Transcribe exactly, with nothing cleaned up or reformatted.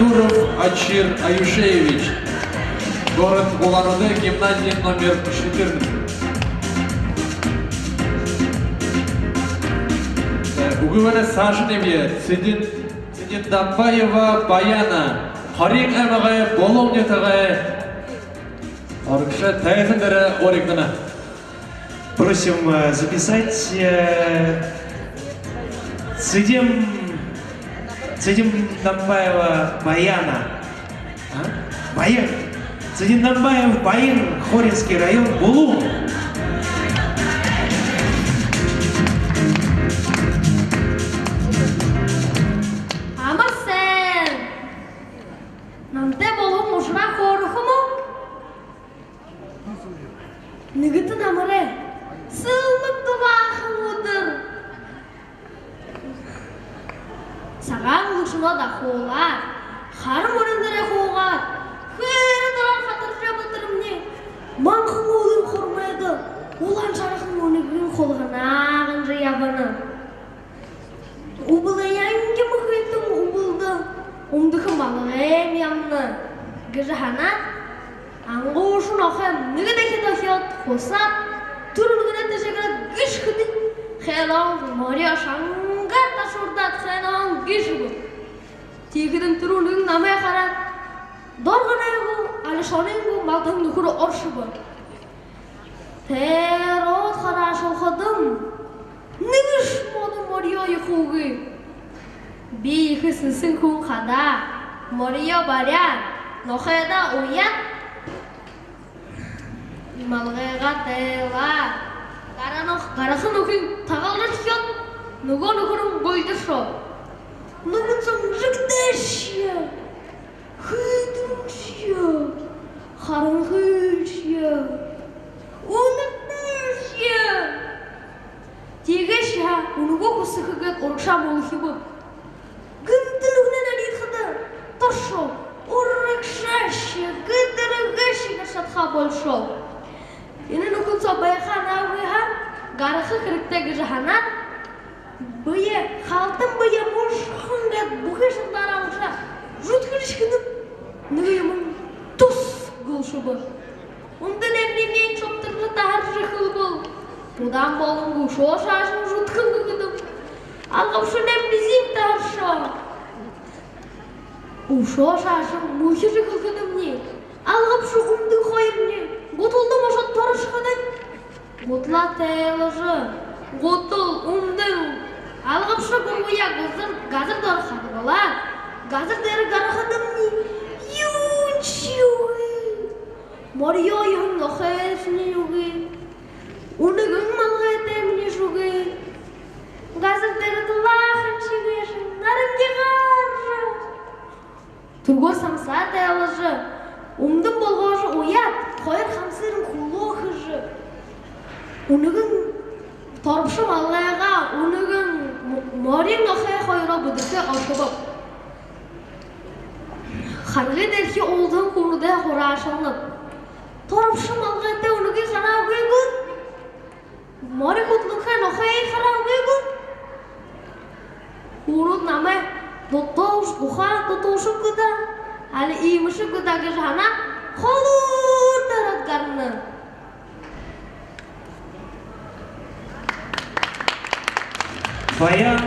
Туров Очир Аюшеевич, город Улан-Удэ, гимназия номер четырнадцать. Э, үгы бэшэ, саашань нэгэ Цыден, Цыдендамбаева Баяна, Хориин аймагай Булуун нютагай һурагша, тайзан дээрэ уригдана. Просим, э, записать, э, Цыден, Цыдендамбаева Баяна. А? Баян. Цыдендамбаев Баян, Хоринский район, Булуун. Амар сайн! Намтай болон ушараа хөөрөөхэ юм гү? Нэгэтэ намарай сэлмэг дубаахан үдэр. Сагаан үлэгшэнөө дахуулаад, хара морин дээрээ һуугаад, хээрэ дороор хатаржа ябатарни, манхан уулын хормойдо улаан шарахан үнэгэн хулганаа ганжа ябана. Үбэлэй янги махитан үбэлдэ үмдэхэ малгайм ябана гэжэ һанаад, ангуушан нохойм нэгэ дахин дохёод, хусаад, түрэл үнэгэнэй тээшээ гараад гэшхэдэнь, хэнһээн морёо шангаар ташуурдаад, хэнһээн гэшхэбэ. Тиихэдэнь түрэл үнэгэн намайе хараад, доргоной гү, али шоной гү, малдаһан нүхэрөө оршобо. Тэрэ һараашалхадам, нэгэшье модон морёо ехэ үгы. Би ехэ сэсэн хүн хадаа, морёо баряад, нохойдоо уяад, малгайгаа тайлаад, гараха нүх-, гараха нүхыень тагалжархёод, нүгөө нүхэрынь гуйлдашоо. Нүгэн соонь жэгдэшье, хитэншье, харанхышье, үнэртэйшье. Тиигэшье һаа, үнэгөө хүсэхэ гээд урагшаа мүлхибэб. Гэнтэ нүгэн нариидхада торшоо, урагшаашье, гэдэргээшье шадахаа болишоо. Энэ нүхэн соо байха һанаагүй һаа, гараха хэрэгтэй гэжэ һанаад, бэе, халтан бэе мушхан гээд, бүхы шадалаараа урагшаа жудхажа эхилхэдэм, нэгэ юумэн тус гэлшэбэ. Үндэр найманиинь шобторжо, таһаржа эхилбэл, удаан болонгүй үшөө саашань жудхан гэхэдэм, алгабша найманиинь таһаршоо. Үшөө саашань мүлхижэ эхилхэдэмни, алгабша үндэр хоёрни гуталдам ошоод торшоходонь, гуталаа тайлажа, гутал, үндэр, алгабша гурбаяа газар, газар доро хадгалаад, газар дээрэ гарахадамни, юуншье үгы. Морёо ехэн нохойшни үгы. Үнэгэн малгайтаймни үгы. Газар дээрэ дулаахан шэгээшэн наранги гаража, түргөөр самсаа тайлажа, үмдэн болгожо уяад, хоёр хамсыень хүлөө хэжэ, үнэгэн торбоша малгайгаа, үнэгэн м-, морин нохой хоёроо бэдэрхээ орхибоб. Харгы дээрэхи уулзаһан хүнүүдһээ һураашалнаб. Торбоша малгайтай үнэгые хараагүй гүт? Мори хүдэлхэ нохойе хараагүй гүт? Хүнүүд намайе дутууш-, ухаан дутуушаг гү даа, али иимэшэг гү даа гэжэ һанаад, холуур дээрэ гарана. Баян